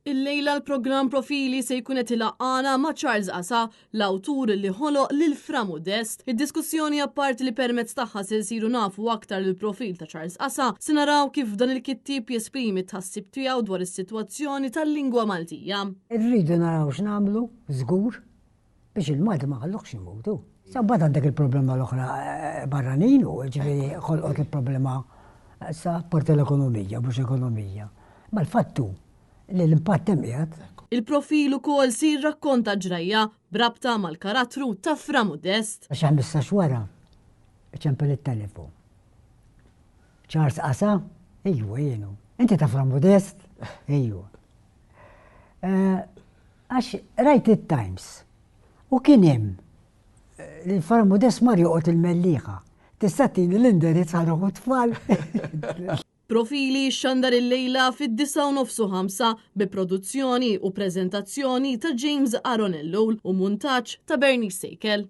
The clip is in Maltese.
Illejla l-programm Profili se jkun qed ilaqqana ma' Charles Asa, l-awtur li ħoloq lil Fra Modest. Id-diskussjoni apparti li permezz tagħha se nsiru nafu aktar il-profil ta' Charles Asa, se naraw kif dan il-kittieb jesprimi t-tħassib tiegħu dwar is-sitwazzjoni tal-lingwa Maltija. Irridu naraw x'nagħmlu, żgur, biex il-Malti ma nħalluhx imutu. Sa mbagħad għandek il-problema l-oħra barranin u ġifieri ħolqot il-problema sa apparti l-ekonomija, mhux ekonomija. Ma l-fatt hu li l-impatt hemm qiegħed. Il-profil ukoll se jirrakkonta ġrajja b'rabta mal-karattru ta' Fra Modest. Xi ħmistax wara, ċempel it-telefon. Charles Qasa? Ejwa, jienu. Inti ta' Fra Modest? Ejwa. Eh, għax rajt it-Times u kien hemm eh, li Fra Modest mar joqgħod il-Mellieħa. Tista' tini l-indirizz ħa tfal. Profili jixxandar illejla fid-9:30 bi produzzjoni u preżentazzjoni ta' James Aaron Ellul u muntaġġ ta' Bernice Sejkel.